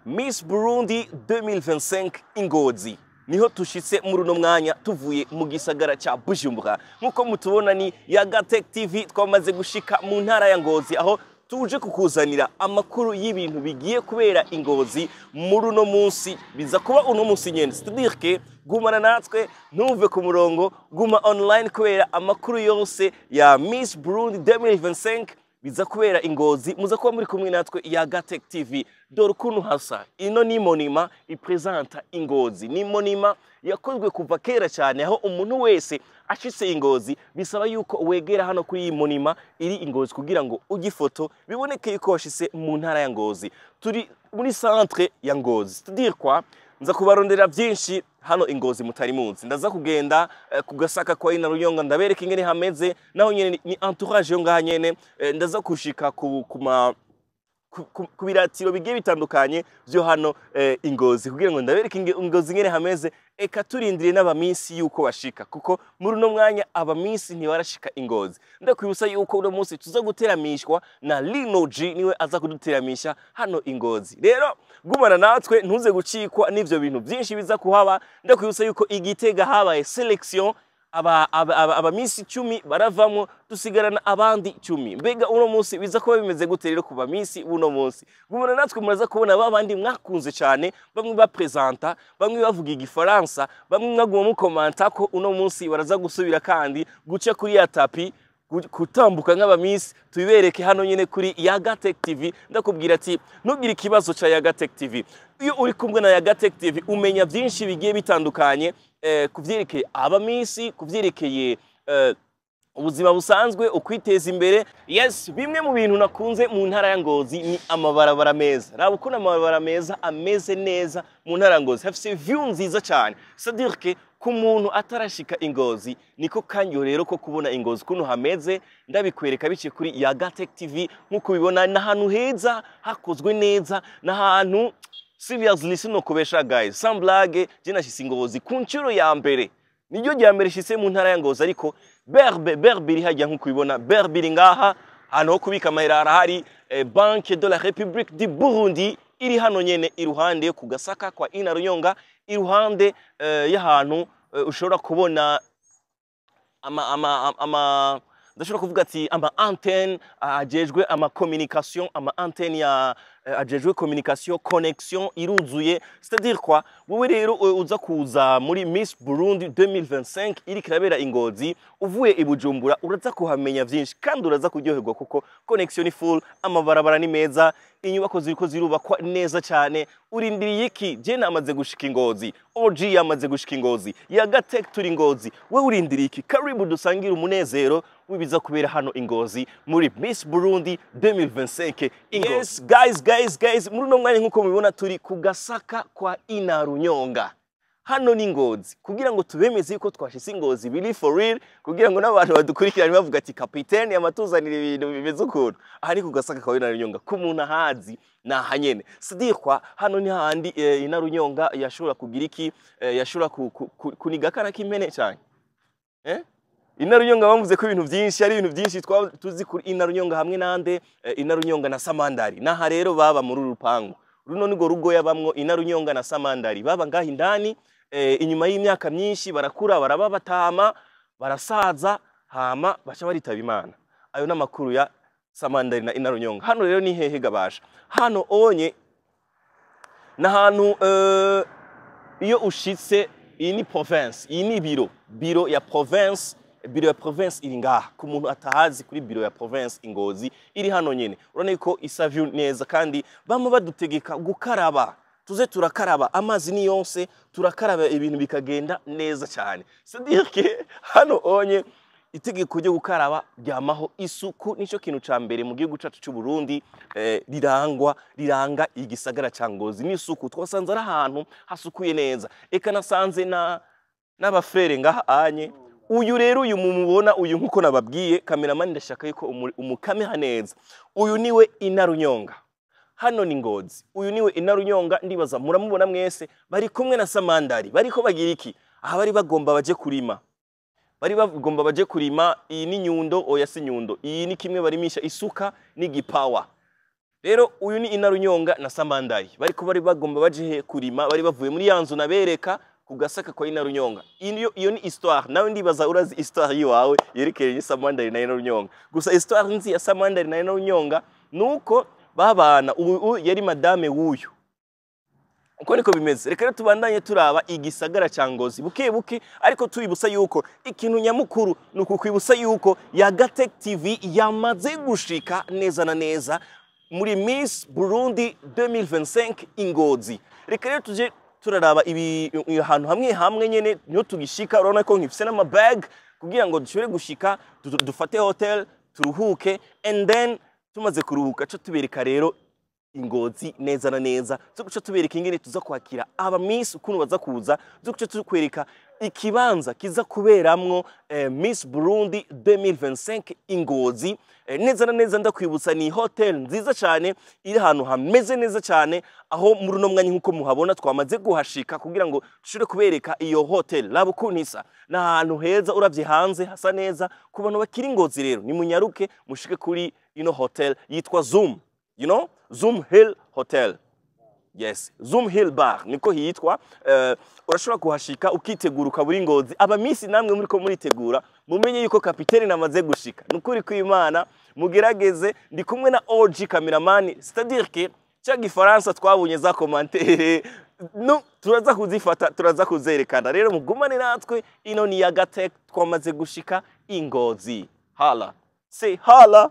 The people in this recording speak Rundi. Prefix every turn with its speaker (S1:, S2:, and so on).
S1: Miss Burundi 2025 Ingozi niho tushitse muri uno mwanya, tuvuye mu gisagara ca Bujumbura. Nk'uko mutubona, ni Yagatech TV, twamaze gushika mu ntara ya Ngozi, aho tuje kukuzanira amakuru y'ibintu bigiye kubera Ingozi muri uno munsi, biza kuba uno munsi nyene. C'est-à-dire que gumana natwe, ntuve ku murongo, guma online, kubera amakuru yose ya Miss Burundi 2025 biza kubera Ingozi muza kuba muri kumwe natwe, Yagatech TV. Dore ukuntu hasa. Ino ni monument ipresenta Ingozi, ni monument yakozwe kuva kera cyane, aho umuntu wese ashitse Ingozi bisaba yuko wegera hano kuri iyi monument iri Ingozi kugira ngo ujye ifoto biboneke yuko washitse mu ntara ya Ngozi. Turi muri centre ya Ngozi, c'est-à-dire quoi, nza kubarondera byinshi hano Ingozi mutari munsi. Ndaza kugenda ku Gasaka kwa Inarunyonga, ndabereka ingene hameze, naho nyene ni entourage yo ngaha nyene. Ndaza kushika ku ku biratiro bigiye bitandukanye byo hano Ingozi kugira ngo ndabereke Ingozi ingene hameze. Eka turindiriye n'abamisi yuko bashika, kuko muri uno mwanya abamisi ntibarashika Ingozi. Ndakwibutsa yuko uno munsi tuza guteramishwa na Lino G, niwe aza kuduteramisha hano Ingozi. Rero gumana natwe, ntuze gucikwa n'ivyo bintu byinshi biza kuhaba. Ndakwibutsa yuko Igitega habaye sélection, aba miss 10 baravamo, dusigarana abandi 10. Mbega uno munsi biza kuba bimeze gute rero kuba miss uno munsi? Gumana natwe, muraza kubona babandi mwakunze cyane, bamwe bapresenta, bamwe bavuga Igifaransa, bamwe mwaguma mukomanta ko uno munsi baraza gusubira kandi guca kuri ya tapis, kutambuka nk'abamisi. Tubibereke hano nyine kuri Yagatech TV. Ndakubwira ati ntugire ikibazo ca Yagatech TV. Iyo uri kumwe na Yagatech TV umenya byinshi bigiye bitandukanye kuvyerekeye abamisi, kuvyerekeye ubuzima busanzwe, ukwiteza imbere. Yes, bimwe mu bintu nakunze mu ntara ya Ngozi ni amabarabara meza. Raba ukuntu amabarabara meza ameze neza mu ntara ya Ngozi, hafise view nziza cyane. C'est-à-dire que ku muntu atarashika Ingozi, niko kanyo rero ko kubona Ingozi ukuntu hameze, ndabikwereka biciye kuri Yagatech TV. Nk'uko ubibona, ni ahantu heza hakozwe neza, n'ahantu seriously sinokubesha guys, sans blague, je nashitse Ingozi ku nshuro ya mbere, niryo rya mbere shitse mu ntara ya Ngozi. Ariko BRB, BRB iri hajya nk'uko ubibona, BRB iri ngaha, ahantu ho kubika amahera harahari. Banque de la République du Burundi iri hano nyene iruhande yo ku Gasaka kwa Inarunyonga, iruhande y'ahantu ushobora kubona ama ndashobora kuvuga ati ama antenne ajejwe ama communication, ama antenne ya ajejwe communication, connexion iruzuye. C'est-à-dire quoi, wowe rero uza kuza muri Miss Burundi 2025 iri kirabera Ingozi uvuye i Bujumbura, uraza kuhamenya vyinshi kandi uraza kuryoherwa, kuko connexion ni full, amabarabara ni meza, inyubako ziriko zirubakwa neza cyane. Urindiriye iki? Je namaze gushika Ingozi, OG yamaze gushika Ingozi, Yagatech turi Ingozi. We urindiriye iki? Karibu dusangire umunezero w'ibiza kubera hano Ingozi muri Miss Burundi 2025 Ingozi. Yes guys, guys, guys, muri uno mwanya nkuko mubibona turi ku Gasaka kwa Inarunyonga hano ni Ngozi, kugira ngo tubemeze yuko twashitse Ingozi biri for real, kugira ngo n'abantu badukurikirane bavuga ati kapitene yamatuzanira ibintu bimeze ukuntu. Aha ni ku Gasaka kwa Inarunyonga. Ku muntu ahazi ni aha nyene. C'est-à-dire quoi, hano ni hahandi Inarunyonga yashobora kugira iki, yashobora kuniga akana k'impene cyane. Inarunyonga bamuze ko ibintu byinshi, ari ibintu byinshi tuzi kuri Inarunyonga hamwe nande, Inarunyonga na Samandari. Naha rero baba muri uru rupangu runo, nigo rugo yabamwo Inarunyonga na Samandari, baba ngaha indani. Inyuma y'imyaka myinshi barakura, baraba batama, barasaza, hama baca baritaba Imana. Ayo n'amakuru ya Samandari na Inarunyonga. Hano rero ni hehe gabasha? Hano onye n'ahantu iyo ushitse, iyi ni province, iyi ni biro ya province. Biro ya province iri ngaha. Ku muntu atahazi kuri biro ya province Ingozi, iri hano nyene. Urabona ko isa view neza, kandi bamwe badutegeka gukaraba, tuze turakaraba, amazi ni yonse, turakaraba ibintu bikagenda neza cyane. C'est-à-dire que hano onye itegeko ryo gukaraba ryamaho. Isuku nico kintu ca mbere mu gihugu cacu c'u Burundi, rirangwa, riranga igisagara ca Ngozi n'isuku. Twasanze ari ahantu hasukuye neza. Eka nasanze na n'abafrere ngaha anye. Uyu rero, uyu mumubona uyu, nkuko nababwiye, cameraman ndashaka yuko umukamera neza. Uyu niwe Inarunyonga. Hano ni Ngozi, uyu niwe Inarunyonga, ndibaza muramubona mwese. Bari kumwe na Samandari, bariko bagira iki aha? Bari bagomba baje kurima, bari bagomba baje kurima. Iyi ni nyundo, oya si nyundo, iyi ni kimwe barimisha, isuka n'igipawa. Rero uyu ni Inarunyonga na Samandari, bariko bari bagomba baje he? Kurima. Bari bavuye muri ya nzu nabereka ku Gasaka kwa Inarunyonga. Iyo ni histoire nawe ndibaza urazi histoire yiwawe yerekeye Samandari na Inarunyonga. Gusa histoire nzi ya Samandari na Inarunyonga nuko babana, ubu yari madame w'uyu. Uko niko bimeze. Reka rero tubandanye turaba igisagara ca Ngozi buke buke, ariko tubibutsa yuko ikintu nyamukuru ni ukukwibutsa yuko Yagatech TV yamaze gushika neza na neza muri Miss Burundi 2025 Ingozi. Reka rero tuje turaraba ibi ahantu hamwe hamwe nyene niho tugishika. Urabona ko nkifise n'ama bag kugira ngo dushobore gushika dufate hotel, turuhuke, and then tumaze kuruhuka co tubereka rero Ingozi neza na neza, zo guca tubereka ingene tuza kwakira aba Miss, ukuntu baza kuza, zo guca tukwereka ikibanza kiza kuberamwo Miss Burundi 2025 Ingozi. Neza na neza ndakwibutsa ni hotel nziza cyane iri ahantu hameze neza cyane, aho muri uno mwanya nkuko muhabona twamaze guhashika kugira ngo dushobore kubereka iyo hotel. Raba ukuntu isa, ni ahantu heza, uravye hanze hasa neza. Ku bantu bakiri Ngozi rero ni munyaruke mushike kuri ino hotel yitwa Zoom, Zoom Hill Hotel. Yes, Zoom Hill Bar niko hitwa. Urashobora kuhashika ukitegura ukaba uri Ngozi. Aba Miss namwe muriko muritegura, mumenye yuko kapiteni namaze gushika. Nukuri kw'Imana mugerageze, ndi kumwe na OG cameraman, c'est-à-dire que cya gifaransa twabonye za commentaire no turaza kuzifata, turaza kuzerekana. Rero mugumane natwe, ino ni Yagatech, twamaze gushika Ingozi. Hala. Say hala.